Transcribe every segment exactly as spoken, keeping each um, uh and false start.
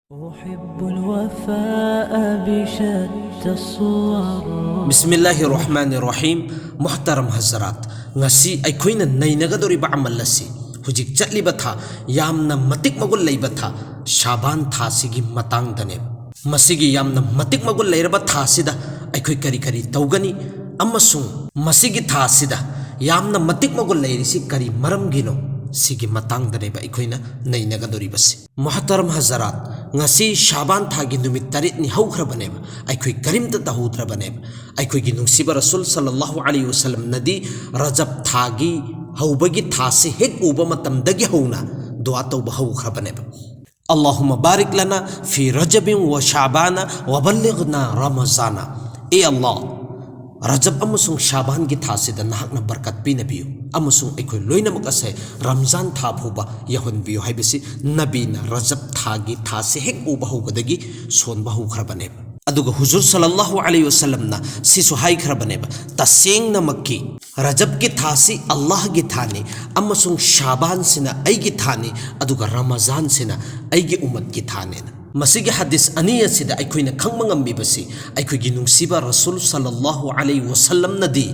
أحب الوفاء بشتى الصور. ꯕꯤꯁꯃꯤꯜꯂꯥꯍꯤ ꯔꯍꯃꯥꯅꯤ ꯔꯍꯤꯝ꯫ ꯃꯨꯍꯇꯔꯝ ꯍꯖꯔꯥꯠ, ꯉꯁꯤ ꯑꯩꯈꯣꯏꯅ ꯅꯩꯅꯒꯗꯧꯔꯤꯕ ꯑꯃꯜ ꯑꯁꯤ ꯍꯧꯖꯤꯛ ꯆꯠꯂꯤꯕ ꯊꯥ, ꯌꯥꯝꯅ ꯃꯇꯤꯛ ꯃꯒꯨꯟ ꯂꯩꯕ ꯊꯥ ꯁꯥꯕꯥꯟ ꯊꯥꯁꯤꯒꯤ ꯃꯇꯥꯡꯗꯅꯦꯕ꯫ ꯃꯁꯤꯒꯤ ꯌꯥꯝꯅ ꯃꯇꯤꯛ ꯃꯒꯨꯟ ꯂꯩꯔꯕ ꯊꯥꯁꯤꯗ ꯑꯩꯈꯣꯏ ꯀꯔꯤ ꯀꯔꯤ ꯇꯧꯒꯅꯤ ꯑꯃꯁꯨꯡ ꯃꯁꯤꯒꯤ ꯊꯥꯁꯤꯗ ꯌꯥꯝꯅ ꯃꯇꯤꯛ ꯃꯒꯨꯟ ꯂꯩꯔꯤꯁꯤ ꯀꯔꯤ ꯃꯔꯝꯒꯤꯅꯣ, ꯁꯤꯒꯤ ꯃꯇꯥꯡꯗꯅꯦꯕ ꯑꯩꯈꯣꯏꯅ ꯅꯩꯅꯒꯗꯧꯔꯤꯕꯁꯤ꯫ ꯃꯨꯍꯇꯔꯝ ꯍꯖꯔꯥꯠ, ꯉꯁꯤ ꯁꯥꯕꯥꯟ ꯊꯥꯒꯤ ꯅꯨꯃꯤꯠ ꯇꯔꯦꯠꯅꯤ ꯍꯧꯈ꯭ꯔꯕꯅꯦꯕ꯫ ꯑꯩꯈꯣꯏ ꯀꯔꯤꯝꯇ ꯇꯧꯍꯧꯗ꯭ꯔꯕꯅꯦꯕ꯫ ꯑꯩꯈꯣꯏꯒꯤ ꯅꯨꯡꯁꯤꯕ ꯔꯁꯨꯜ ꯁꯜꯂꯜꯂꯥꯍꯨ ꯑꯂꯩꯍꯤ ꯋꯁꯜꯂꯝꯅꯗꯤ ꯔꯖꯕ ꯊꯥꯒꯤ ꯍꯧꯕꯒꯤ ꯊꯥꯁꯤ ꯍꯦꯛ ꯎꯕ ꯃꯇꯝꯗꯒꯤ ꯍꯧꯅ ꯗꯨꯋꯥ ꯇꯧꯕ ꯍꯧꯈ꯭ꯔꯕꯅꯦꯕ꯫ "ꯑꯜꯂꯥꯍꯨꯝꯃ ꯕꯥꯔꯤꯛ ꯂꯅꯥ ꯐꯤ ꯔꯖꯕꯤꯟ ꯋ ꯁꯥꯕꯥꯅ ꯋ ꯕꯜꯂꯤꯒꯅꯥ ꯔꯃꯖꯥꯅ"꯫ ꯑꯦ ꯑꯜꯂꯥ, ꯔꯖꯕ ꯑꯃꯁꯨꯡ ꯁꯥꯕꯥꯟꯒꯤ ꯊꯥꯁꯤꯗ ꯅꯍꯥꯛꯅ ꯕꯔꯀꯠ ꯄꯤꯅꯕꯤꯌꯨ ꯑꯃꯁꯨꯡ ꯑꯩꯈꯣꯏ ꯂꯣꯏꯅꯃꯛ ꯑꯁꯦ ꯔꯝꯖꯥꯟ ꯊꯥ ꯐꯥꯎꯕ ꯌꯧꯍꯟꯕꯤꯌꯨ ꯍꯥꯏꯕꯁꯤ ꯅꯕꯤꯅ ꯔꯖꯕ ꯊꯥꯒꯤ ꯊꯥꯁꯤ ꯍꯦꯛ ꯎꯕ ꯍꯧꯕꯗꯒꯤ ꯁꯣꯟꯕ ꯍꯧꯈ꯭ꯔꯕꯅꯦꯕ꯫ ꯑꯗꯨꯒ ꯍꯨꯖꯨꯔ ꯁꯜꯂꯜꯂꯥꯍꯨ ꯑꯂꯩꯍꯤ ꯋꯁꯜꯂꯝꯅ ꯁꯤꯁꯨ ꯍꯥꯏꯈ꯭ꯔꯕꯅꯦꯕ, "ꯇꯁꯦꯡꯅꯃꯛꯀꯤ ꯔꯖꯕꯀꯤ ꯊꯥꯁꯤ ꯑꯜꯂꯥꯍꯒꯤ ꯊꯥꯅꯤ ꯑꯃꯁꯨꯡ ꯁꯥꯕꯥꯟꯁꯤꯅ ꯑꯩꯒꯤ ꯊꯥꯅꯤ, ꯑꯗꯨꯒ ꯔꯃꯖꯥꯟꯁꯤꯅ ꯑꯩꯒꯤ ꯎꯃꯠꯀꯤ ꯊꯥꯅꯦꯅ"꯫ ꯃꯁꯤꯒꯤ ꯍꯗꯤꯁ ꯑꯅꯤ ꯑꯁꯤꯗ ꯑꯩꯈꯣꯏꯅ ꯈꯪꯕ ꯉꯝꯃꯤꯕꯁꯤ, ꯑꯩꯈꯣꯏꯒꯤ ꯅꯨꯡꯁꯤꯕ ꯔꯁꯨꯜ ꯁꯜꯂꯜꯂꯥꯍꯨ ꯑꯂꯩꯍꯤ ꯋꯁꯜꯂꯝꯅꯗꯤ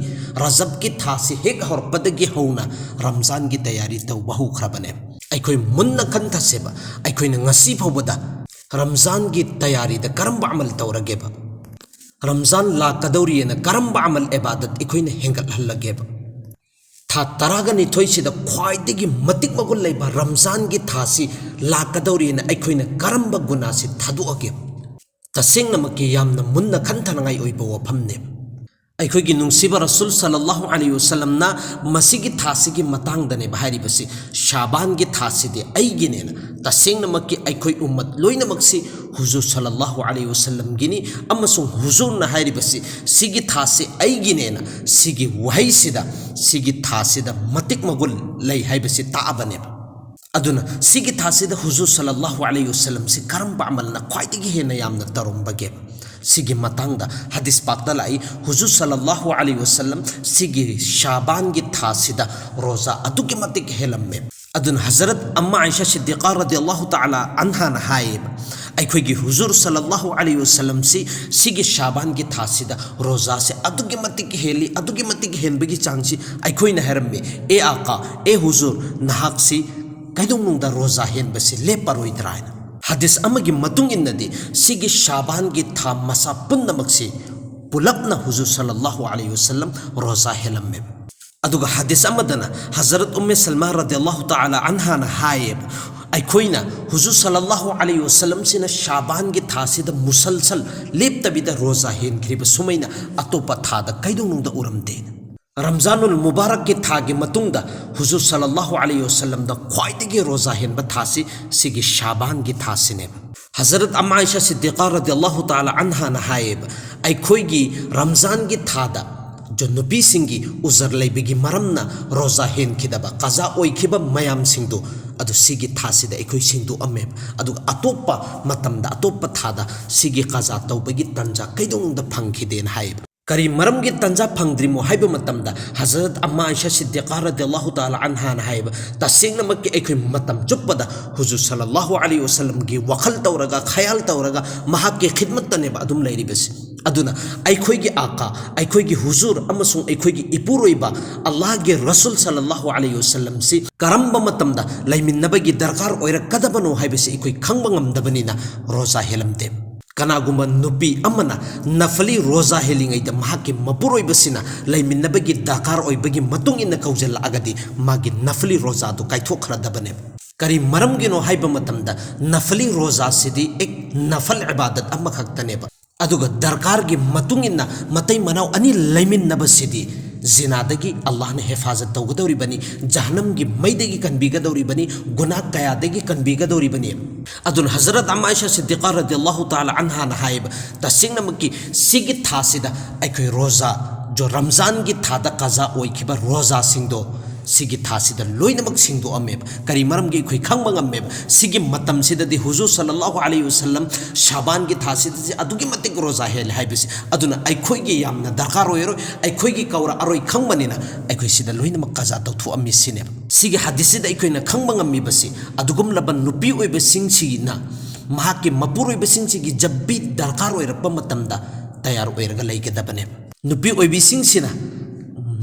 ꯔꯖꯕꯀꯤ ꯊꯥꯁꯤ ꯍꯦꯛ ꯍꯧꯔꯛꯄꯗꯒꯤ ꯍꯧꯅ ꯔꯝꯖꯥꯟꯒꯤ ꯇꯌꯥꯔꯤ ꯇꯧꯕ ꯍꯧꯈ꯭ꯔꯕꯅꯦ꯫ ꯑꯩꯈꯣꯏ ꯃꯨꯟꯅ ꯈꯟꯊꯁꯦꯕ, ꯑꯩꯈꯣꯏꯅ ꯉꯁꯤ ꯐꯥꯎꯕꯗ ꯔꯝꯖꯥꯟꯒꯤ ꯇꯌꯥꯔꯤꯗ ꯀꯔꯝꯕ ꯑꯃꯜ ꯇꯧꯔꯒꯦꯕ? ꯔꯝꯖꯥꯟ ꯂꯥꯛꯀꯗꯧꯔꯤꯑꯅ ꯀꯔꯝꯕ ꯑꯃꯜ ꯏꯕꯥꯗꯠ ꯑꯩꯈꯣꯏꯅ ꯍꯦꯟꯒꯠꯍꯜꯂꯒꯦꯕ? ꯊꯥ ꯇꯔꯥꯒꯅꯤꯊꯣꯏꯁꯤꯗ ꯈ꯭ꯋꯥꯏꯗꯒꯤ ꯃꯇꯤꯛ ꯃꯒꯨꯟ ꯂꯩꯕ ꯔꯝꯖꯥꯟꯒꯤ ꯊꯥꯁꯤ ꯂꯥꯛꯀꯗꯧꯔꯤꯑꯅ ꯑꯩꯈꯣꯏꯅ ꯀꯔꯝꯕ ꯒꯨꯅꯥꯁꯤ ꯊꯥꯗꯣꯛꯑꯒꯦꯕ? ꯇꯁꯦꯡꯅꯃꯛꯀꯤ ꯌꯥꯝꯅ ꯃꯨꯟꯅ ꯈꯟꯊꯅꯉꯥꯏ ꯑꯣꯏꯕ ꯋꯥꯐꯝꯅꯦꯕ꯫ ꯑꯩꯈꯣꯏꯒꯤ ꯅꯨꯡꯁꯤꯕ ꯔꯁꯨꯜ ꯁꯜꯂꯜꯂꯥꯍꯨ ꯑꯂꯩꯍꯤ ꯋꯁꯜꯂꯝꯅ ꯃꯁꯤꯒꯤ ꯊꯥꯁꯤꯒꯤ ꯃꯇꯥꯡꯗꯅꯦꯕ ꯍꯥꯏꯔꯤꯕꯁꯤ, "ꯁꯥꯕꯥꯟꯒꯤ ꯊꯥꯁꯤꯗꯤ ꯑꯩꯒꯤꯅꯦꯅ"꯫ ꯇꯁꯦꯡꯅꯃꯛꯀꯤ ꯑꯩꯈꯣꯏ ꯎꯝꯃꯠ ꯂꯣꯏꯅꯃꯛꯁꯤ ꯍꯨꯖꯨꯔ ꯁꯜꯂꯜꯂꯥꯍꯨ ꯑꯂꯩꯍꯤ ꯋꯁꯜꯂꯝꯒꯤꯅꯤ ꯑꯃꯁꯨꯡ ꯍꯨꯖꯨꯔꯅ ꯍꯥꯏꯔꯤꯕꯁꯤ, "ꯁꯤꯒꯤ ꯊꯥꯁꯤ ꯑꯩꯒꯤꯅꯦꯅ", ꯁꯤꯒꯤ ꯋꯥꯍꯩꯁꯤꯗ, ꯁꯤꯒꯤ ꯊꯥꯁꯤꯗ ꯃꯇꯤꯛ ꯃꯒꯨꯟ ꯂꯩ ꯍꯥꯏꯕꯁꯤ ꯇꯥꯛꯑꯕꯅꯦꯕ꯫ ꯑꯗꯨꯅ ꯁꯤꯒꯤ ꯊꯥꯁꯤꯗ ꯍꯨꯖꯨꯔ ꯁꯜꯂꯜꯂꯥꯍꯨ ꯑꯂꯩꯍꯤ ꯋꯁꯜꯂꯝꯁꯤ ꯀꯔꯝꯕ ꯑꯃꯜꯅ ꯈ꯭ꯋꯥꯏꯗꯒꯤ ꯍꯦꯟꯅ ꯌꯥꯝꯅ ꯇꯧꯔꯝꯕꯒꯦ? ꯁꯤꯒꯤ ꯃꯇꯥꯡꯗ ꯍꯗꯤꯁ ꯄꯥꯛꯇ ꯂꯥꯛꯏ, ꯍꯨꯖꯨꯔ ꯁꯜꯂꯜꯂꯥꯍꯨ ꯑꯂꯩꯍꯤ ꯋꯁꯜꯂꯝ ꯁꯤꯒꯤ ꯁꯥꯕꯥꯟꯒꯤ ꯊꯥꯁꯤꯗ ꯔꯣꯖꯥ ꯑꯗꯨꯛꯀꯤ ꯃꯇꯤꯛ ꯍꯦꯜꯂꯝꯃꯦ꯫ ꯑꯗꯨꯅ ꯍꯖꯔꯠ ꯑꯝꯃꯥ ꯑꯥꯏꯁꯥ ꯁꯤꯗꯤꯀꯥ ꯔꯗꯤꯌꯜꯂꯥꯍꯨ ꯇꯥꯂꯥ ꯑꯟꯍꯥꯅ ꯍꯥꯏꯌꯦꯕ, ꯑꯩꯈꯣꯏꯒꯤ ꯍꯨꯖꯨꯔ ꯁꯜꯂꯜꯂꯥꯍꯨ ꯑꯂꯩꯍꯤ ꯋꯁꯜꯂꯝꯁꯤ ꯁꯤꯒꯤ ꯁꯥꯕꯥꯟꯒꯤ ꯊꯥꯁꯤꯗ ꯔꯣꯖꯥꯁꯦ ꯑꯗꯨꯛꯀꯤ ꯃꯇꯤꯛ ꯍꯦꯜꯂꯤ, ꯑꯗꯨꯛꯀꯤ ꯃꯇꯤꯛ ꯍꯦꯟꯕꯒꯤ ꯆꯥꯡꯁꯤ ꯑꯩꯈꯣꯏꯅ ꯍꯥꯏꯔꯝꯃꯤ, "ꯑꯦ ꯑꯥꯀꯥ, ꯑꯦ ꯍꯨꯖꯨꯔ, ꯅꯍꯥꯛꯁꯤ ꯀꯩꯗꯧꯅꯨꯡꯗ ꯔꯣꯖꯥ ꯍꯦꯟꯕꯁꯤ ꯂꯦꯞꯄꯔꯣꯏꯗ꯭ꯔꯥ?" ꯍꯥꯏꯅ꯫ ꯍꯗꯤꯁ ꯑꯃꯒꯤ ꯃꯇꯨꯡ ꯏꯟꯅꯗꯤ ꯁꯤꯒꯤ ꯁꯥꯕꯥꯟꯒꯤ ꯊꯥ ꯃꯁꯥ ꯄꯨꯝꯅꯃꯛꯁꯤ ꯄꯨꯂꯞꯅ ꯍꯨꯖꯨꯔ ꯁꯜꯂꯜꯂꯥꯍꯨ ꯑꯂꯩꯍꯤ ꯋꯁꯜꯂꯝ ꯔꯣꯖꯥ ꯍꯦꯜꯂꯝꯃꯦꯕ꯫ ꯑꯗꯨꯒ ꯍꯗꯤꯁ ꯑꯃꯗꯅ ꯍꯖꯔꯠ ꯎꯝꯃꯦ ꯁꯜꯃꯥ ꯔꯗꯤꯌꯜꯂꯥꯍꯨ ꯇꯥꯂꯥ ꯑꯟꯍꯥꯅ ꯍꯥꯏꯌꯦꯕ, ꯑꯩꯈꯣꯏꯅ ꯍꯨꯖꯨꯔ ꯁꯜꯂꯜꯂꯥꯍꯨ ꯑꯂꯩꯍꯤ ꯋꯁꯜꯂꯝꯁꯤꯅ ꯁꯥꯕꯥꯟꯒꯤ ꯊꯥꯁꯤꯗ ꯃꯨꯁꯜꯁꯜ ꯂꯦꯞꯇꯕꯤꯗ ꯔꯣꯖꯥ ꯍꯦꯟꯈ꯭ꯔꯤꯕ ꯁꯨꯃꯩꯅ ꯑꯇꯣꯞꯄ ꯊꯥꯗ ꯀꯩꯗꯧꯅꯨꯡꯗ ꯎꯔꯝꯗꯦ꯫ ꯔꯝꯖꯥꯅꯨꯜ ꯃꯨꯕꯥꯔꯛꯀꯤ ꯊꯥꯒꯤ ꯃꯇꯨꯡꯗ ꯍꯨꯖꯨꯔ ꯁꯜꯂꯜꯂꯥꯍꯨ ꯑꯂꯩꯍꯤ ꯋꯁꯜꯂꯝꯗ ꯈ꯭ꯋꯥꯏꯗꯒꯤ ꯔꯣꯖꯥ ꯍꯦꯟꯕ ꯊꯥꯁꯤ ꯁꯤꯒꯤ ꯁꯥꯕꯥꯟꯒꯤ ꯊꯥꯁꯤꯅꯦꯕ꯫ ꯍꯖꯔꯠ ꯑꯃ ꯑꯥꯏꯁꯥ ꯁꯤꯗꯤꯀꯥ ꯔꯗꯤꯌꯜꯂꯥꯍꯨ ꯇꯥꯂꯥ ꯑꯟꯍꯥꯅ ꯍꯥꯏꯌꯦꯕ, ꯑꯩꯈꯣꯏꯒꯤ ꯔꯝꯖꯥꯟꯒꯤ ꯊꯥꯗ ꯖꯣ ꯅꯨꯄꯤꯁꯤꯡꯒꯤ ꯎꯖꯔ ꯂꯩꯕꯒꯤ ꯃꯔꯝꯅ ꯔꯣꯖꯥ ꯍꯦꯟꯈꯤꯗꯕ, ꯀꯖꯥ ꯑꯣꯏꯈꯤꯕ ꯃꯌꯥꯝꯁꯤꯡꯗꯨ ꯑꯗꯨ ꯁꯤꯒꯤ ꯊꯥꯁꯤꯗ ꯑꯩꯈꯣꯏ ꯁꯦꯡꯗꯣꯛꯑꯝꯃꯦꯕ꯫ ꯑꯗꯨꯒ ꯑꯇꯣꯞꯄ ꯃꯇꯝꯗ, ꯑꯇꯣꯞꯄ ꯊꯥꯗ ꯁꯤꯒꯤ ꯀꯖꯥ ꯇꯧꯕꯒꯤ ꯇꯟꯖꯥ ꯀꯩꯗꯧꯅꯨꯡꯗ ꯐꯪꯈꯤꯗꯦꯅ ꯍꯥꯏꯌꯦꯕ꯫ ꯀꯔꯤ ꯃꯔꯝꯒꯤ ꯇꯟꯖꯥ ꯐꯪꯗ꯭ꯔꯤꯃꯣ ꯍꯥꯏꯕ ꯃꯇꯝꯗ, ꯍꯖꯔꯠ ꯑꯃ ꯑꯥꯏꯁꯥ ꯁꯤꯗꯤꯀꯥ ꯔꯗꯤꯌꯜꯂꯥꯍꯨ ꯇꯥꯂꯥ ꯑꯟꯍꯥꯅ ꯍꯥꯏꯌꯦꯕ, "ꯇꯁꯦꯡꯅꯃꯛꯀꯤ ꯑꯩꯈꯣꯏ ꯃꯇꯝ ꯆꯨꯞꯄꯗ ꯍꯨꯖꯨꯔ ꯁꯜꯂꯜꯂꯥꯍꯨ ꯑꯂꯩꯍꯤ ꯋꯁꯜꯂꯝꯒꯤ ꯋꯥꯈꯜ ꯇꯧꯔꯒ, ꯈꯌꯥꯜ ꯇꯧꯔꯒ, ꯃꯍꯥꯛꯀꯤ ꯈꯤꯗꯃꯠꯇꯅꯦꯕ ꯑꯗꯨꯝ ꯂꯩꯔꯤꯕꯁꯤ꯫ ꯑꯗꯨꯅ ꯑꯩꯈꯣꯏꯒꯤ ꯑꯥꯀꯥ, ꯑꯩꯈꯣꯏꯒꯤ ꯍꯨꯖꯨꯔ ꯑꯃꯁꯨꯡ ꯑꯩꯈꯣꯏꯒꯤ ꯏꯄꯨꯔꯣꯏꯕ ꯑꯜꯂꯥꯍꯒꯤ ꯔꯁꯨꯜ ꯁꯜꯂꯜꯂꯥꯍꯨ ꯑꯂꯩꯍꯤ ꯋꯁꯜꯂꯝꯁꯤ ꯀꯔꯝꯕ ꯃꯇꯝꯗ ꯂꯩꯃꯤꯟꯅꯕꯒꯤ ꯗꯔꯀꯥꯔ ꯑꯣꯏꯔꯛꯀꯗꯕꯅꯣ ꯍꯥꯏꯕꯁꯤ ꯑꯩꯈꯣꯏ ꯈꯪꯕ ꯉꯝꯗꯕꯅꯤꯅ ꯔꯣꯖꯥ ꯍꯦꯜꯂꯝꯗꯦ꯫ ꯀꯅꯥꯒꯨꯝꯕ ꯅꯨꯄꯤ ꯑꯃꯅ ꯅꯐꯂꯤ ꯔꯣꯖꯥ ꯍꯦꯜꯂꯤꯉꯩꯗ ꯃꯍꯥꯛꯀꯤ ꯃꯄꯨꯔꯣꯏꯕꯁꯤꯅ ꯂꯩꯃꯤꯟꯅꯕꯒꯤ ꯗꯔꯀꯥꯔ ꯑꯣꯏꯕꯒꯤ ꯃꯇꯨꯡ ꯏꯟꯅ ꯀꯧꯖꯜꯂꯛꯑꯒꯗꯤ ꯃꯥꯒꯤ ꯅꯐꯂꯤ ꯔꯣꯖꯥꯗꯨ ꯀꯥꯏꯊꯣꯛꯈ꯭ꯔꯗꯕꯅꯦꯕ꯫ ꯀꯔꯤ ꯃꯔꯝꯒꯤꯅꯣ ꯍꯥꯏꯕ ꯃꯇꯝꯗ ꯅꯐꯂꯤ ꯔꯣꯖꯥꯁꯤꯗꯤ ꯑꯦꯛ ꯅꯐꯜ ꯏꯕꯥꯗꯠ ꯑꯃꯈꯛꯇꯅꯦꯕ꯫ ꯑꯗꯨꯒ ꯗꯔꯀꯥꯔꯒꯤ ꯃꯇꯨꯡ ꯏꯟꯅ ꯃꯇꯩ ꯃꯅꯥꯎ ꯑꯅꯤ ꯂꯩꯃꯤꯟꯅꯕꯁꯤꯗꯤ ꯖꯤꯅꯥꯗꯒꯤ ꯑꯜꯂꯥꯍꯅ ꯍꯦꯐꯥꯖꯠ ꯇꯧꯒꯗꯧꯔꯤꯕꯅꯤ, ꯖꯍꯟꯅꯝꯒꯤ ꯃꯩꯗꯒꯤ ꯀꯟꯕꯤꯒꯗꯧꯔꯤꯕꯅꯤ, ꯒꯨꯅꯥ ꯀꯌꯥꯗꯒꯤ ꯀꯟꯕꯤꯒꯗꯧꯔꯤꯕꯅꯤ꯫ ꯑꯗꯨꯅ ꯍꯖꯔꯠ ꯑꯃ ꯑꯥꯏꯁꯥ ꯁꯤꯗꯤꯀꯥ ꯔꯗꯤꯌꯜꯂꯥꯍꯨ ꯇꯥꯂꯥ ꯑꯟꯍꯥꯅ ꯍꯥꯏꯌꯦꯕ, ꯇꯁꯦꯡꯅꯃꯛꯀꯤ ꯁꯤꯒꯤ ꯊꯥꯁꯤꯗ ꯑꯩꯈꯣꯏ ꯔꯣꯖꯥ, ꯖꯣ ꯔꯝꯖꯥꯟꯒꯤ ꯊꯥꯗ ꯀꯖꯥ ꯑꯣꯏꯈꯤꯕ ꯔꯣꯖꯥꯁꯤꯡꯗꯣ ꯁꯤꯒꯤ ꯊꯥꯁꯤꯗ ꯂꯣꯏꯅꯃꯛ ꯁꯦꯡꯗꯣꯛꯑꯝꯃꯦꯕ꯫ ꯀꯔꯤ ꯃꯔꯝꯒꯤ ꯑꯩꯈꯣꯏ ꯈꯪꯕ ꯉꯝꯃꯦꯕ? ꯁꯤꯒꯤ ꯃꯇꯝꯁꯤꯗꯗꯤ ꯍꯨꯖꯨꯔ ꯁꯜꯂꯜꯂꯥꯍꯨ ꯑꯂꯩꯍꯤ ꯋꯁꯜꯂꯝ ꯁꯥꯕꯥꯟꯒꯤ ꯊꯥꯁꯤꯗꯗꯤ ꯑꯗꯨꯛꯀꯤ ꯃꯇꯤꯛ ꯔꯣꯖꯥ ꯍꯦꯜꯂꯦ ꯍꯥꯏꯕꯁꯤ꯫ ꯑꯗꯨꯅ ꯑꯩꯈꯣꯏꯒꯤ ꯌꯥꯝꯅ ꯗꯔꯀꯥꯔ ꯑꯣꯏꯔꯣꯏ, ꯑꯩꯈꯣꯏꯒꯤ ꯀꯧꯔꯛꯑꯔꯣꯏ ꯈꯪꯕꯅꯤꯅ ꯑꯩꯈꯣꯏ ꯁꯤꯗ ꯂꯣꯏꯅꯃꯛ ꯀꯖꯥ ꯇꯧꯊꯣꯛꯑꯝꯃꯤ ꯁꯤꯅꯦꯕ꯫ ꯁꯤꯒꯤ ꯍꯗꯤꯁꯁꯤꯗ ꯑꯩꯈꯣꯏꯅ ꯈꯪꯕ ꯉꯝꯃꯤꯕꯁꯤ, ꯑꯗꯨꯒꯨꯝꯂꯕ ꯅꯨꯄꯤ ꯑꯣꯏꯕꯁꯤꯡꯁꯤꯅ ꯃꯍꯥꯛꯀꯤ ꯃꯄꯨꯔꯣꯏꯕꯁꯤꯡꯁꯤꯒꯤ ꯖꯕ ꯚꯤ ꯗꯔꯀꯥꯔ ꯑꯣꯏꯔꯛꯄ ꯃꯇꯝꯗ ꯇꯌꯥꯔ ꯑꯣꯏꯔꯒ ꯂꯩꯒꯗꯕꯅꯦꯕ꯫ ꯅꯨꯄꯤ ꯑꯣꯏꯕꯤꯁꯤꯡꯁꯤꯅ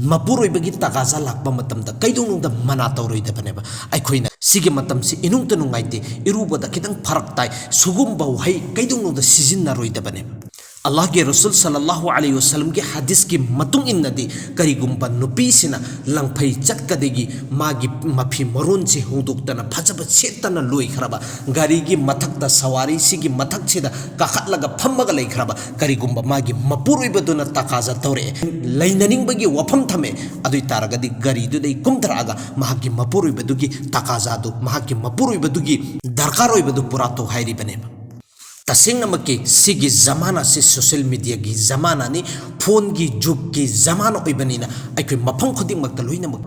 ꯃꯄꯨꯔꯣꯏꯕꯒꯤ ꯇꯀꯥꯖꯥ ꯂꯥꯛꯄ ꯃꯇꯝꯗ ꯀꯩꯗꯧꯅꯨꯡꯗ ꯃꯅꯥ ꯇꯧꯔꯣꯏꯗꯕꯅꯦꯕ꯫ ꯑꯩꯈꯣꯏꯅ ꯁꯤꯒꯤ ꯃꯇꯝꯁꯤ ꯏꯅꯨꯡꯇ ꯅꯨꯡꯉꯥꯏꯇꯦ, ꯏꯔꯨꯕꯗ ꯈꯤꯇꯪ ꯐꯔꯛ ꯇꯥꯏ, ꯁꯤꯒꯨꯝꯕ ꯋꯥꯍꯩ ꯀꯩꯗꯧꯅꯨꯡꯗ ꯁꯤꯖꯤꯟꯅꯔꯣꯏꯗꯕꯅꯦꯕ꯫ ꯑꯜꯂꯥꯍꯒꯤ ꯔꯁꯨꯜ ꯁꯜꯂꯜꯂꯥꯍꯨ ꯑꯂꯩꯍꯤ ꯋꯁꯜꯂꯝꯒꯤ ꯍꯗꯤꯁꯀꯤ ꯃꯇꯨꯡ ꯏꯟꯅꯗꯤ, ꯀꯔꯤꯒꯨꯝꯕ ꯅꯨꯄꯤꯁꯤꯅ ꯂꯪꯐꯩ ꯆꯠꯀꯗꯒꯤ ꯃꯥꯒꯤ ꯃꯐꯤ ꯃꯔꯣꯟꯁꯤ ꯍꯣꯡꯗꯣꯛꯇꯅ ꯐꯖꯕ ꯁꯦꯠꯇꯅ ꯂꯣꯏꯈ꯭ꯔꯕ, ꯒꯥꯔꯤꯒꯤ ꯃꯊꯛꯇ, ꯁꯋꯥꯔꯤꯁꯤꯒꯤ ꯃꯊꯛꯁꯤꯗ ꯀꯥꯈꯠꯂꯒ ꯐꯝꯃꯒ ꯂꯩꯈ꯭ꯔꯕ, ꯀꯔꯤꯒꯨꯝꯕ ꯃꯥꯒꯤ ꯃꯄꯨꯔꯣꯏꯕꯗꯨꯅ ꯇꯀꯥꯖꯥ ꯇꯧꯔꯛꯑꯦ, ꯂꯩꯅꯅꯤꯡꯕꯒꯤ ꯋꯥꯐꯝ ꯊꯝꯃꯦ, ꯑꯗꯨ ꯑꯣꯏ ꯇꯥꯔꯒꯗꯤ ꯒꯥꯔꯤꯗꯨꯗꯒꯤ ꯀꯨꯝꯊꯔꯛꯑꯒ ꯃꯍꯥꯛꯀꯤ ꯃꯄꯨꯔꯣꯏꯕꯗꯨꯒꯤ ꯇꯀꯥꯖꯥꯗꯨ, ꯃꯍꯥꯛꯀꯤ ꯃꯄꯨꯔꯣꯏꯕꯗꯨꯒꯤ ꯗꯔꯀꯥꯔ ꯑꯣꯏꯕꯗꯨ ꯄꯨꯔꯥ ꯇꯧ ꯍꯥꯏꯔꯤꯕꯅꯦꯕ꯫ ꯇꯁꯦꯡꯅꯃꯛꯀꯤ ꯁꯤꯒꯤ ꯖꯃꯥꯅꯥꯁꯤ social mediaꯒꯤ ꯖꯃꯥꯅꯥꯅꯤ, phoneꯒꯤ ꯖꯨꯒꯀꯤ ꯖꯃꯥꯅꯥ ꯑꯣꯏꯕꯅꯤꯅ ꯑꯩꯈꯣꯏ ꯃꯐꯝ ꯈꯨꯗꯤꯡꯃꯛꯇ ꯂꯣꯏꯅꯃꯛ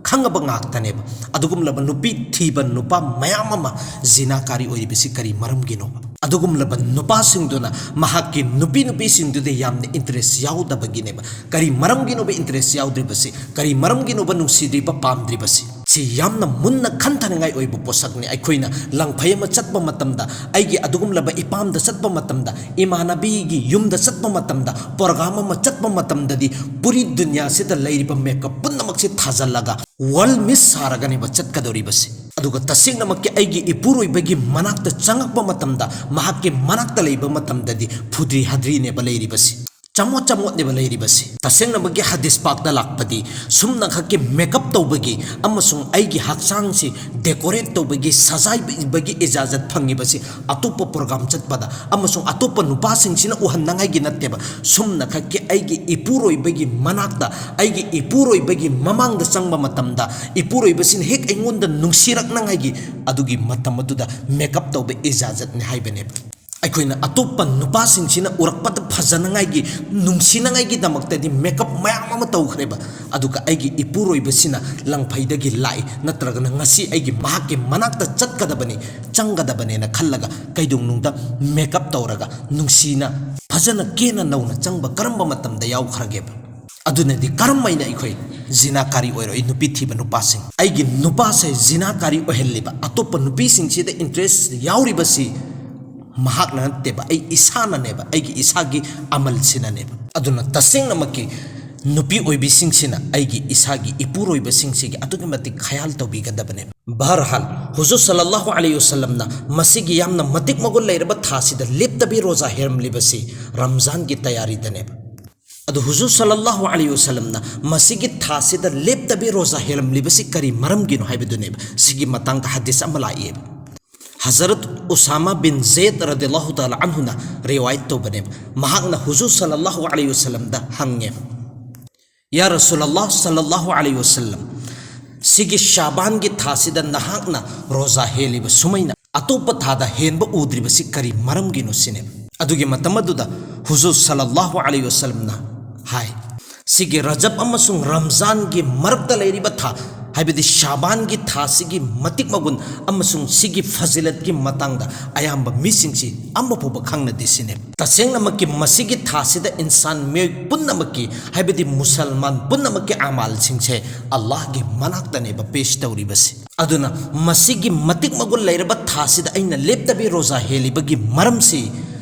ꯈꯪꯉꯕ ꯉꯥꯛꯇꯅꯦꯕ꯫ ꯑꯗꯨꯒꯨꯝꯂꯕ ꯅꯨꯄꯤ ꯊꯤꯕ ꯅꯨꯄꯥ ꯃꯌꯥꯝ ꯑꯃ ꯖꯤꯅꯥꯀꯥꯔꯤ ꯑꯣꯏꯔꯤꯕꯁꯤ ꯀꯔꯤ ꯃꯔꯝꯒꯤꯅꯣꯕ? ꯑꯗꯨꯒꯨꯝꯂꯕ ꯅꯨꯄꯥꯁꯤꯡꯗꯨꯅ ꯃꯍꯥꯛꯀꯤ ꯅꯨꯄꯤ ꯅꯨꯄꯤꯁꯤꯡꯗꯨꯗ ꯌꯥꯝꯅ interest ꯌꯥꯎꯗꯕꯒꯤꯅꯦꯕ꯫ ꯀꯔꯤ ꯃꯔꯝꯒꯤꯅꯣꯕ interest ꯌꯥꯎꯗ꯭ꯔꯤꯕꯁꯤ? ꯀꯔꯤ ꯃꯔꯝꯒꯤꯅꯣꯕ ꯅꯨꯡꯁꯤꯗ꯭ꯔꯤꯕ, ꯄꯥꯝꯗ꯭ꯔꯤꯕꯁꯤ? ꯁꯤ ꯌꯥꯝꯅ ꯃꯨꯟꯅ ꯈꯟꯊꯅꯤꯡꯉꯥꯏ ꯑꯣꯏꯕ ꯄꯣꯠꯁꯛꯅꯤ꯫ ꯑꯩꯈꯣꯏꯅ ꯂꯪꯐꯩ ꯑꯃ ꯆꯠꯄ ꯃꯇꯝꯗ, ꯑꯩꯒꯤ ꯑꯗꯨꯒꯨꯝꯂꯕ ꯏꯄꯥꯝꯗ ꯆꯠꯄ ꯃꯇꯝꯗ, ꯏꯃꯥꯟꯅꯕꯤꯒꯤ ꯌꯨꯝꯗ ꯆꯠꯄ ꯃꯇꯝꯗ, program ꯑꯃ ꯆꯠꯄ ꯃꯇꯝꯗꯗꯤ ꯄꯨꯔꯤ ꯗꯨꯅꯤꯌꯥꯁꯤꯗ ꯂꯩꯔꯤꯕ makeup ꯄꯨꯝꯅꯃꯛꯁꯤ ꯊꯥꯖꯤꯜꯂꯒ world miss ꯁꯥꯔꯒꯅꯦꯕ ꯆꯠꯀꯗꯧꯔꯤꯕꯁꯤ꯫ ꯑꯗꯨꯒ ꯇꯁꯦꯡꯅꯃꯛꯀꯤ ꯑꯩꯒꯤ ꯏꯄꯨꯔꯣꯏꯕꯒꯤ ꯃꯅꯥꯛꯇ ꯆꯪꯉꯛꯄ ꯃꯇꯝꯗ, ꯃꯍꯥꯛꯀꯤ ꯃꯅꯥꯛꯇ ꯂꯩꯕ ꯃꯇꯝꯗꯗꯤ ꯐꯨꯗ꯭ꯔꯤ ꯍꯥꯗ꯭ꯔꯤꯅꯦꯕ ꯂꯩꯔꯤꯕꯁꯤ, ꯆꯃꯣꯠ ꯆꯃꯣꯠꯅꯦꯕ ꯂꯩꯔꯤꯕꯁꯤ꯫ ꯇꯁꯦꯡꯅꯃꯛꯀꯤ ꯍꯗꯤꯁ ꯄꯥꯛꯇ ꯂꯥꯛꯄꯗꯤ ꯁꯨꯝꯅꯈꯛꯀꯤ makeup ꯇꯧꯕꯒꯤ ꯑꯃꯁꯨꯡ ꯑꯩꯒꯤ ꯍꯛꯆꯥꯡꯁꯤ decorate ꯇꯧꯕꯒꯤ, ꯁꯖꯥꯏꯕꯒꯤ ꯏꯖꯥꯖꯠ ꯐꯪꯉꯤꯕꯁꯤ ꯑꯇꯣꯞꯄ program ꯆꯠꯄꯗ ꯑꯃꯁꯨꯡ ꯑꯇꯣꯞꯄ ꯅꯨꯄꯥꯁꯤꯡꯁꯤꯅ ꯎꯍꯟꯅꯉꯥꯏꯒꯤ ꯅꯠꯇꯦꯕ꯫ ꯁꯨꯝꯅꯈꯛꯀꯤ ꯑꯩꯒꯤ ꯏꯄꯨꯔꯣꯏꯕꯒꯤ ꯃꯅꯥꯛꯇ, ꯑꯩꯒꯤ ꯏꯄꯨꯔꯣꯏꯕꯒꯤ ꯃꯃꯥꯡꯗ ꯆꯪꯕ ꯃꯇꯝꯗ, ꯏꯄꯨꯔꯣꯏꯕꯁꯤꯅ ꯍꯦꯛ ꯑꯩꯉꯣꯟꯗ ꯅꯨꯡꯁꯤꯔꯛꯅꯉꯥꯏꯒꯤ ꯑꯗꯨꯒꯤ ꯃꯇꯝ ꯑꯗꯨꯗ makeup ꯇꯧꯕ ꯏꯖꯥꯖꯠꯅꯤ ꯍꯥꯏꯕꯅꯦꯕ꯫ ꯑꯩꯈꯣꯏꯅ ꯑꯇꯣꯞꯄ ꯅꯨꯄꯥꯁꯤꯡꯁꯤꯅ ꯎꯔꯛꯄꯗ ꯐꯖꯅꯉꯥꯏꯒꯤ, ꯅꯨꯡꯁꯤꯅꯉꯥꯏꯒꯤꯗꯃꯛꯇꯗꯤ makeup ꯃꯌꯥꯝ ꯑꯃ ꯇꯧꯈ꯭ꯔꯦꯕ꯫ ꯑꯗꯨꯒ ꯑꯩꯒꯤ ꯏꯄꯨꯔꯣꯏꯕꯁꯤꯅ ꯂꯪꯐꯩꯗꯒꯤ ꯂꯥꯛꯏ, ꯅꯠꯇ꯭ꯔꯒꯅ ꯉꯁꯤ ꯑꯩꯒꯤ, ꯃꯍꯥꯛꯀꯤ ꯃꯅꯥꯛꯇ ꯆꯠꯀꯗꯕꯅꯤ, ꯆꯪꯒꯗꯕꯅꯦꯅ ꯈꯜꯂꯒ ꯀꯩꯗꯧꯅꯨꯡꯗ makeup ꯇꯧꯔꯒ ꯅꯨꯡꯁꯤꯅ ꯐꯖꯅ ꯀꯦꯅ ꯅꯧꯅ ꯆꯪꯕ ꯀꯔꯝꯕ ꯃꯇꯝꯗ ꯌꯥꯎꯈ꯭ꯔꯒꯦꯕ? ꯑꯗꯨꯅꯗꯤ ꯀꯔꯝ ꯍꯥꯏꯅ ꯑꯩꯈꯣꯏ ꯖꯤꯅꯥꯀꯥꯔꯤ ꯑꯣꯏꯔꯣꯏ? ꯅꯨꯄꯤ ꯊꯤꯕ ꯅꯨꯄꯥꯁꯤꯡ, ꯑꯩꯒꯤ ꯅꯨꯄꯥꯁꯦ ꯖꯤꯅꯥꯀꯥꯔꯤ ꯑꯣꯏꯍꯜꯂꯤꯕ, ꯑꯇꯣꯞꯄ ꯅꯨꯄꯤꯁꯤꯡꯁꯤꯗ interest ꯌꯥꯎꯔꯤꯕꯁꯤ ꯃꯍꯥꯛꯅ ꯅꯠꯇꯦꯕ, ꯑꯩ ꯏꯁꯥꯅꯅꯦꯕ, ꯑꯩꯒꯤ ꯏꯁꯥꯒꯤ ꯑꯃꯜꯁꯤꯅꯅꯦꯕ꯫ ꯑꯗꯨꯅ ꯇꯁꯦꯡꯅꯃꯛꯀꯤ ꯅꯨꯄꯤ ꯑꯣꯏꯕꯤꯁꯤꯡꯁꯤꯅ ꯑꯩꯒꯤ ꯏꯁꯥꯒꯤ ꯏꯄꯨꯔꯣꯏꯕꯁꯤꯡꯁꯤꯒꯤ ꯑꯗꯨꯛꯀꯤ ꯃꯇꯤꯛ ꯈꯌꯥꯜ ꯇꯧꯕꯤꯒꯗꯕꯅꯦꯕ꯫ ꯕꯍꯔꯍꯥꯜ, ꯍꯨꯖꯨꯔ ꯁꯜꯂꯜꯂꯥꯍꯨ ꯑꯂꯩꯍꯤ ꯋꯁꯜꯂꯝꯅ ꯃꯁꯤꯒꯤ ꯌꯥꯝꯅ ꯃꯇꯤꯛ ꯃꯒꯨꯟ ꯂꯩꯔꯕ ꯊꯥꯁꯤꯗ ꯂꯦꯞꯇꯕꯤ ꯔꯣꯖꯥ ꯍꯦꯜꯂꯝꯂꯤꯕꯁꯤ ꯔꯝꯖꯥꯟꯒꯤ ꯇꯌꯥꯔꯤꯗꯅꯦꯕ꯫ ꯑꯗꯨ ꯍꯨꯖꯨꯔ ꯁꯜꯂꯜꯂꯥꯍꯨ ꯑꯂꯩꯍꯤ ꯋꯁꯜꯂꯝꯅ ꯃꯁꯤꯒꯤ ꯊꯥꯁꯤꯗ ꯂꯦꯞꯇꯕꯤ ꯔꯣꯖꯥ ꯍꯦꯜꯂꯝꯂꯤꯕꯁꯤ ꯀꯔꯤ ꯃꯔꯝꯒꯤꯅꯣ ꯍꯥꯏꯕꯗꯨꯅꯦꯕ꯫ ꯁꯤꯒꯤ ꯃꯇꯥꯡꯗ ꯍꯗꯤꯁ ꯑꯃ ꯂꯥꯛꯏꯑꯕ꯫ ꯍꯖꯔꯠ ꯎꯁꯥꯃꯥ ꯕꯤꯟ ꯖꯦꯗ ꯔꯗꯤꯌꯜꯂꯥꯍꯨ ꯇꯥꯂꯥ ꯑꯟꯍꯨꯅ ꯔꯤꯋꯥꯌꯠ ꯇꯧꯕꯅꯦꯕ꯫ ꯃꯍꯥꯛꯅ ꯍꯨꯖꯨꯔ ꯁꯜꯂꯜꯂꯥꯍꯨ ꯑꯂꯩꯍꯤ ꯋꯁꯜꯂꯝꯗ ꯍꯪꯉꯦꯕ, "ꯌꯥ ꯔꯁꯨꯂꯜꯂꯥꯍ ꯁꯜꯂꯜꯂꯥꯍꯨ ꯑꯂꯩꯍꯤ ꯋꯁꯜꯂꯝ, ꯁꯤꯒꯤ ꯁꯥꯕꯥꯟꯒꯤ ꯊꯥꯁꯤꯗ ꯅꯍꯥꯛꯅ ꯔꯣꯖꯥ ꯍꯦꯜꯂꯤꯕ ꯁꯨꯃꯥꯏꯅ ꯑꯇꯣꯞꯄ ꯊꯥꯗ ꯍꯦꯟꯕ ꯎꯗ꯭ꯔꯤꯕꯁꯤ ꯀꯔꯤ ꯃꯔꯝꯒꯤꯅꯣ?" ꯁꯤꯅꯦꯕ꯫ ꯑꯗꯨꯒꯤ ꯃꯇꯝ ꯑꯗꯨꯗ ꯍꯨꯖꯨꯔ ꯁꯜꯂꯜꯂꯥꯍꯨ ꯑꯂꯩꯍꯤ ꯋꯁꯜꯂꯝꯅ ꯍꯥꯏ, ꯁꯤꯒꯤ ꯔꯖꯕ ꯑꯃꯁꯨꯡ ꯔꯝꯖꯥꯟꯒꯤ ꯃꯔꯛꯇ ꯂꯩꯔꯤꯕ ꯊꯥ, ꯍꯥꯏꯕꯗꯤ ꯁꯥꯕꯥꯟꯒꯤ ꯊꯥꯁꯤꯒꯤ ꯃꯇꯤꯛ ꯃꯒꯨꯟ ꯑꯃꯁꯨꯡ ꯁꯤꯒꯤ ꯐꯖꯤꯂꯠꯀꯤ ꯃꯇꯥꯡꯗ ꯑꯌꯥꯝꯕ ꯃꯤꯁꯤꯡꯁꯤ ꯑꯃ ꯐꯥꯎꯕ ꯈꯪꯅꯗꯦ ꯁꯤꯅꯦ꯫ ꯇꯁꯦꯡꯅꯃꯛꯀꯤ ꯃꯁꯤꯒꯤ ꯊꯥꯁꯤꯗ ꯏꯟꯁꯥꯟ ꯃꯤꯑꯣꯏ ꯄꯨꯝꯅꯃꯛꯀꯤ, ꯍꯥꯏꯕꯗꯤ ꯃꯨꯁꯜꯃꯥꯟ ꯄꯨꯝꯅꯃꯛꯀꯤ ꯑꯃꯥꯜꯁꯤꯡꯁꯦ ꯑꯜꯂꯥꯍꯒꯤ ꯃꯅꯥꯛꯇꯅꯦꯕ ꯄꯦꯁ ꯇꯧꯔꯤꯕꯁꯤ꯫ ꯑꯗꯨꯅ ꯃꯁꯤꯒꯤ ꯃꯇꯤꯛ ꯃꯒꯨꯟ ꯂꯩꯔꯕ ꯊꯥꯁꯤꯗ ꯑꯩꯅ ꯂꯦꯞꯇꯕꯤ ꯔꯣꯖꯥ ꯍꯦꯜꯂꯤꯕꯒꯤ ꯃꯔꯝꯁꯤ,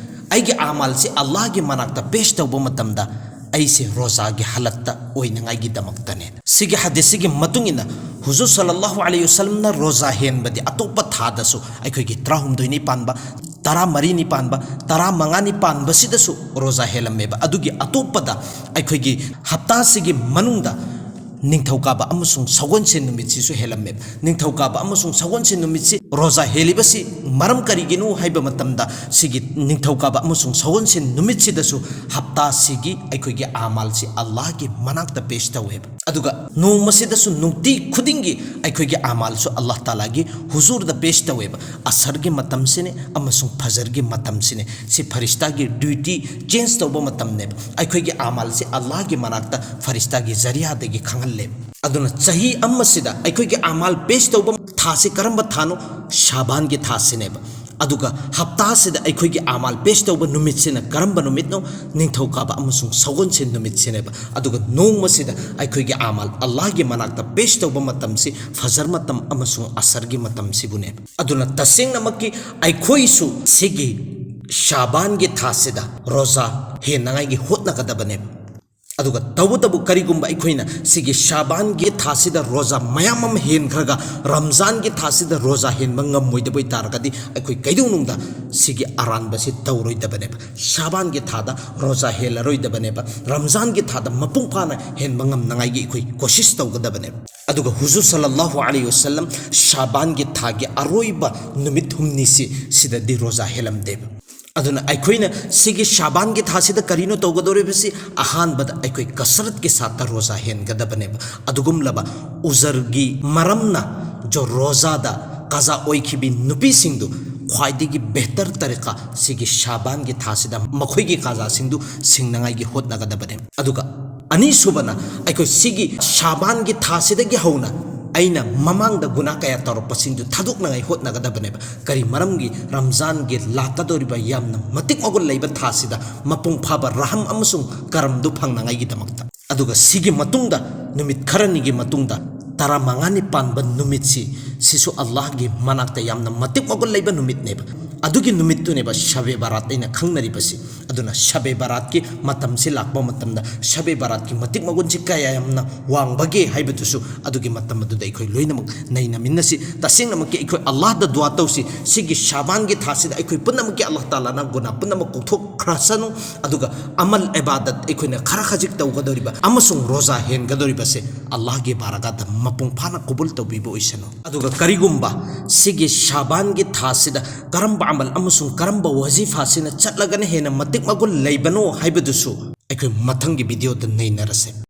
ꯑꯩꯒꯤ ꯑꯃꯥꯜꯁꯤ ꯑꯜꯂꯥꯍꯒꯤ ꯃꯅꯥꯛꯇ ꯄꯦꯁ ꯇꯧꯕ ꯃꯇꯝꯗ ꯑꯩꯁꯦ ꯔꯣꯖꯥꯒꯤ ꯍꯥꯂꯠꯇ ꯑꯣꯏꯅꯉꯥꯏꯒꯤꯗꯃꯛꯇꯅꯦ꯫ ꯁꯤꯒꯤ ꯍꯗꯤꯁꯁꯤꯒꯤ ꯃꯇꯨꯡ ꯏꯟꯅ ꯍꯨꯖꯨꯔ ꯁꯜꯂꯜꯂꯥꯍꯨ ꯑꯂꯩꯍꯤ ꯋꯁꯜꯂꯝꯅ ꯔꯣꯖꯥ ꯍꯦꯟꯕꯗꯤ ꯑꯇꯣꯞꯄ ꯊꯥꯗꯁꯨ, ꯑꯩꯈꯣꯏꯒꯤ ꯇꯔꯥꯍꯨꯝꯗꯣꯏꯅꯤ ꯄꯥꯟꯕ, ꯇꯔꯥꯃꯔꯤꯅꯤ ꯄꯥꯟꯕ, ꯇꯔꯥꯃꯉꯥꯅꯤ ꯄꯥꯟꯕꯁꯤꯗꯁꯨ ꯔꯣꯖꯥ ꯍꯦꯜꯂꯝꯃꯦꯕ꯫ ꯑꯗꯨꯒꯤ ꯑꯇꯣꯞꯄꯗ ꯑꯩꯈꯣꯏꯒꯤ ꯍꯞꯇꯥꯁꯤꯒꯤ ꯃꯅꯨꯡꯗ ꯅꯤꯡꯊꯧꯀꯥꯕ ꯑꯃꯁꯨꯡ ꯁꯒꯣꯜꯁꯦꯟ ꯅꯨꯃꯤꯠꯁꯤꯁꯨ ꯍꯦꯜꯂꯝꯃꯦꯕ꯫ ꯅꯤꯡꯊꯧꯀꯥꯕ ꯑꯃꯁꯨꯡ ꯁꯒꯣꯜꯁꯦꯟ ꯅꯨꯃꯤꯠꯁꯤ ꯔꯣꯖꯥ ꯍꯦꯜꯂꯤꯕꯁꯤ ꯃꯔꯝ ꯀꯔꯤꯒꯤꯅꯣ ꯍꯥꯏꯕ ꯃꯇꯝꯗ, ꯁꯤꯒꯤ ꯅꯤꯡꯊꯧꯀꯥꯕ ꯑꯃꯁꯨꯡ ꯁꯒꯣꯜꯁꯦꯟ ꯅꯨꯃꯤꯠꯁꯤꯗꯁꯨ ꯍꯞꯇꯥꯁꯤꯒꯤ ꯑꯩꯈꯣꯏꯒꯤ ꯑꯃꯥꯜꯁꯤ ꯑꯜꯂꯥꯍꯒꯤ ꯃꯅꯥꯛꯇ ꯄꯦꯁ ꯇꯧꯋꯦꯕ꯫ ꯑꯗꯨꯒ ꯅꯣꯡꯃꯁꯤꯗꯁꯨ ꯅꯨꯡꯇꯤ ꯈꯨꯗꯤꯡꯒꯤ ꯑꯩꯈꯣꯏꯒꯤ ꯑꯃꯥꯜꯁꯨ ꯑꯜꯂꯥꯍ ꯇꯥꯂꯥꯒꯤ ꯍꯨꯖꯨꯔꯗ ꯄꯦꯁ ꯇꯧꯋꯦꯕ꯫ ꯑꯁꯔꯒꯤ ꯃꯇꯝꯁꯤꯅꯦ ꯑꯃꯁꯨꯡ ꯐꯖꯔꯒꯤ ꯃꯇꯝꯁꯤꯅꯦ꯫ ꯁꯤ ꯐꯔꯤꯁꯇꯥꯒꯤ ꯗ꯭ꯌꯨꯇꯤ ꯆꯦꯟꯖ ꯇꯧꯕ ꯃꯇꯝꯅꯦꯕ꯫ ꯑꯩꯈꯣꯏꯒꯤ ꯑꯃꯥꯜꯁꯦ ꯑꯜꯂꯥꯍꯒꯤ ꯃꯅꯥꯛꯇ ꯐꯔꯤꯁꯇꯥꯒꯤ ꯖꯔꯤꯌꯥꯗꯒꯤ ꯈꯪꯍꯜꯂꯦꯕ꯫ ꯑꯗꯨꯅ ꯆꯍꯤ ꯑꯃꯁꯤꯗ ꯑꯩꯈꯣꯏꯒꯤ ꯑꯃꯥꯜ ꯄꯦꯁ ꯇꯧꯕ ꯊꯥꯁꯤ ꯀꯔꯝꯕ ꯊꯥꯅꯣ? ꯁꯥꯕꯥꯟꯒꯤ ꯊꯥꯁꯤꯅꯦꯕ꯫ ꯑꯗꯨꯒ ꯍꯞꯇꯥꯁꯤꯗ ꯑꯩꯈꯣꯏꯒꯤ ꯑꯃꯥꯜ ꯄꯦꯁ ꯇꯧꯕ ꯅꯨꯃꯤꯠꯁꯤꯅ ꯀꯔꯝꯕ ꯅꯨꯃꯤꯠꯅꯣ? ꯅꯤꯡꯊꯧꯀꯥꯕ ꯑꯃꯁꯨꯡ ꯁꯒꯣꯜꯁꯦꯟ ꯅꯨꯃꯤꯠꯁꯤꯅꯦꯕ꯫ ꯑꯗꯨꯒ ꯅꯣꯡꯃꯁꯤꯗ ꯑꯩꯈꯣꯏꯒꯤ ꯑꯃꯥꯜ ꯑꯜꯂꯥꯍꯒꯤ ꯃꯅꯥꯛꯇ ꯄꯦꯁ ꯇꯧꯕ ꯃꯇꯝꯁꯤ ꯐꯖꯔ ꯃꯇꯝ ꯑꯃꯁꯨꯡ ꯑꯁꯔꯒꯤ ꯃꯇꯝꯁꯤꯕꯨꯅꯦꯕ꯫ ꯑꯗꯨꯅ ꯇꯁꯦꯡꯅꯃꯛꯀꯤ ꯑꯩꯈꯣꯏꯁꯨ ꯁꯤꯒꯤ ꯁꯥꯕꯥꯟꯒꯤ ꯊꯥꯁꯤꯗ ꯔꯣꯖꯥ ꯍꯦꯟꯅꯉꯥꯏꯒꯤ ꯍꯣꯠꯅꯒꯗꯕꯅꯦꯕ꯫ ꯑꯗꯨꯒ ꯇꯧꯕꯇꯕꯨ ꯀꯔꯤꯒꯨꯝꯕ ꯑꯩꯈꯣꯏꯅ ꯁꯤꯒꯤ ꯁꯥꯕꯥꯟꯒꯤ ꯊꯥꯁꯤꯗ ꯔꯣꯖꯥ ꯃꯌꯥꯝ ꯑꯃ ꯍꯦꯟꯈ꯭ꯔꯒ ꯔꯝꯖꯥꯟꯒꯤ ꯊꯥꯁꯤꯗ ꯔꯣꯖꯥ ꯍꯦꯟꯕ ꯉꯝꯃꯣꯏꯗꯕ ꯑꯣꯏꯇꯥꯔꯒꯗꯤ, ꯑꯩꯈꯣꯏ ꯀꯩꯗꯧꯅꯨꯡꯗ ꯁꯤꯒꯤ ꯑꯔꯥꯟꯕꯁꯤ ꯇꯧꯔꯣꯏꯗꯕꯅꯦꯕ꯫ ꯁꯥꯕꯥꯟꯒꯤ ꯊꯥꯗ ꯔꯣꯖꯥ ꯍꯦꯜꯂꯔꯣꯏꯗꯕꯅꯦꯕ꯫ ꯔꯝꯖꯥꯟꯒꯤ ꯊꯥꯗ ꯃꯄꯨꯡ ꯐꯥꯅ ꯍꯦꯟꯕ ꯉꯝꯅꯉꯥꯏꯒꯤ ꯑꯩꯈꯣꯏ ꯀꯣꯁꯤꯁ ꯇꯧꯒꯗꯕꯅꯦꯕ꯫ ꯑꯗꯨꯒ ꯍꯨꯖꯨꯔ ꯁꯜꯂꯜꯂꯥꯍꯨ ꯑꯂꯩꯍꯤ ꯋꯁꯜꯂꯝ ꯁꯥꯕꯥꯟꯒꯤ ꯊꯥꯒꯤ ꯑꯔꯣꯏꯕ ꯅꯨꯃꯤꯠ ꯍꯨꯝꯅꯤꯁꯤ ꯁꯤꯗꯗꯤ ꯔꯣꯖꯥ ꯍꯦꯜꯂꯝꯗꯦꯕ꯫ ꯑꯗꯨꯅ ꯑꯩꯈꯣꯏꯅ ꯁꯤꯒꯤ ꯁꯥꯕꯥꯟꯒꯤ ꯊꯥꯁꯤꯗ ꯀꯔꯤꯅꯣ ꯇꯧꯒꯗꯧꯔꯤꯕꯁꯤ? ꯑꯍꯥꯟꯕꯗ ꯑꯩꯈꯣꯏ ꯀꯁꯔꯠꯀꯤ ꯁꯥꯠꯇ ꯔꯣꯖꯥ ꯍꯦꯟꯒꯗꯕꯅꯦꯕ꯫ ꯑꯗꯨꯒꯨꯝꯂꯕ ꯎꯖꯔꯒꯤ ꯃꯔꯝꯅ ꯖꯣ ꯔꯣꯖꯥꯗ ꯀꯥꯖꯥ ꯑꯣꯏꯈꯤꯕꯤ ꯅꯨꯄꯤꯁꯤꯡꯗꯨ ꯈ꯭ꯋꯥꯏꯗꯒꯤ ꯕꯦꯍꯇꯔ ꯇꯔꯤꯀꯥ ꯁꯤꯒꯤ ꯁꯥꯕꯥꯟꯒꯤ ꯊꯥꯁꯤꯗ ꯃꯈꯣꯏꯒꯤ ꯀꯥꯖꯥꯁꯤꯡꯗꯨ ꯁꯤꯡꯅꯉꯥꯏꯒꯤ ꯍꯣꯠꯅꯒꯗꯕꯅꯦ꯫ ꯑꯗꯨꯒ ꯑꯅꯤꯁꯨꯕꯅ, ꯑꯩꯈꯣꯏ ꯁꯤꯒꯤ ꯁꯥꯕꯥꯟꯒꯤ ꯊꯥꯁꯤꯗꯒꯤ ꯍꯧꯅ ꯑꯩꯅ ꯃꯃꯥꯡꯗ ꯒꯨꯅꯥ ꯀꯌꯥ ꯇꯧꯔꯛꯄꯁꯤꯡꯗꯨ ꯊꯥꯗꯣꯛꯅꯉꯥꯏ ꯍꯣꯠꯅꯒꯗꯕꯅꯦꯕ꯫ ꯀꯔꯤ ꯃꯔꯝꯒꯤ? ꯔꯝꯖꯥꯟꯒꯤ ꯂꯥꯛꯀꯗꯧꯔꯤꯕ ꯌꯥꯝꯅ ꯃꯇꯤꯛ ꯃꯒꯨꯟ ꯂꯩꯕ ꯊꯥꯁꯤꯗ ꯃꯄꯨꯡ ꯐꯥꯕ ꯔꯍꯝ ꯑꯃꯁꯨꯡ ꯀꯔꯝꯗꯨ ꯐꯪꯅꯉꯥꯏꯒꯤꯗꯃꯛꯇ꯫ ꯑꯗꯨꯒ ꯁꯤꯒꯤ ꯃꯇꯨꯡꯗ, ꯅꯨꯃꯤꯠ ꯈꯔꯅꯤꯒꯤ ꯃꯇꯨꯡꯗ, ꯇꯔꯥꯃꯉꯥꯅꯤ ꯄꯥꯟꯕ ꯅꯨꯃꯤꯠꯁꯤ, ꯁꯤꯁꯨ ꯑꯜꯂꯥꯍꯒꯤ ꯃꯅꯥꯛꯇ ꯌꯥꯝꯅ ꯃꯇꯤꯛ ꯃꯒꯨꯟ ꯂꯩꯕ ꯅꯨꯃꯤꯠꯅꯦꯕ꯫ ꯑꯗꯨꯒꯤ ꯅꯨꯃꯤꯠꯇꯨꯅꯦꯕ ꯁꯕꯦ ꯕꯔꯥꯠ ꯑꯩꯅ ꯈꯪꯅꯔꯤꯕꯁꯤ꯫ ꯑꯗꯨꯅ ꯁꯕꯦ ꯕꯔꯥꯠꯀꯤ ꯃꯇꯝꯁꯤ ꯂꯥꯛꯄ ꯃꯇꯝꯗ ꯁꯕꯦ ꯕꯔꯥꯠꯀꯤ ꯃꯇꯤꯛ ꯃꯒꯨꯟꯁꯤ ꯀꯌꯥ ꯌꯥꯝꯅ ꯋꯥꯡꯕꯒꯦ ꯍꯥꯏꯕꯗꯨꯁꯨ ꯑꯗꯨꯒꯤ ꯃꯇꯝ ꯑꯗꯨꯗ ꯑꯩꯈꯣꯏ ꯂꯣꯏꯅꯃꯛ ꯅꯩꯅꯃꯤꯟꯅꯁꯤ꯫ ꯇꯁꯦꯡꯅꯃꯛꯀꯤ ꯑꯩꯈꯣꯏ ꯑꯜꯂꯥꯍꯗ ꯗꯨꯋꯥ ꯇꯧꯁꯤ꯫ ꯁꯤꯒꯤ ꯁꯥꯕꯥꯟꯒꯤ ꯊꯥꯁꯤꯗ ꯑꯩꯈꯣꯏ ꯄꯨꯝꯅꯃꯛꯀꯤ ꯑꯜꯂꯥꯍ ꯇꯥꯂꯥꯅ ꯒꯨꯅꯥ ꯄꯨꯝꯅꯃꯛ ꯀꯣꯛꯊꯣꯛꯈ꯭ꯔꯁꯅꯨ꯫ ꯑꯗꯨꯒ ꯑꯃꯜ ꯏꯕꯥꯗꯠ ꯑꯩꯈꯣꯏꯅ ꯈꯔ ꯈꯖꯤꯛ ꯇꯧꯒꯗꯧꯔꯤꯕ ꯑꯃꯁꯨꯡ ꯔꯣꯖꯥ ꯍꯦꯟꯒꯗꯧꯔꯤꯕꯁꯦ ꯑꯜꯂꯥꯍꯒꯤ ꯕꯥꯔꯒꯥꯗ ꯃꯄꯨꯡ ꯐꯥꯅ ꯀꯕꯨꯜ ꯇꯧꯕꯤꯕ ꯑꯣꯏꯁꯅꯨ꯫ ꯑꯗꯨꯒ ꯀꯔꯤꯒꯨꯝꯕ ꯁꯤꯒꯤ ꯁꯥꯕꯥꯟꯒꯤ ꯊꯥꯁꯤꯗ ꯀꯔꯝꯕ ꯑꯃꯜ ꯑꯃꯁꯨꯡ ꯀꯔꯝꯕ ꯋꯥꯖꯤꯐꯥꯁꯤꯅ ꯆꯠꯂꯒꯅ ꯍꯦꯟꯅ ꯃꯇꯤꯛ ꯃꯒꯨꯟ ꯂꯩꯕꯅꯣ ꯍꯥꯏꯕꯗꯨꯁꯨ ꯑꯩꯈꯣꯏ ꯃꯊꯪꯒꯤ ꯚꯤꯗꯤꯑꯣꯗ ꯅꯩꯅꯔꯁꯦ꯫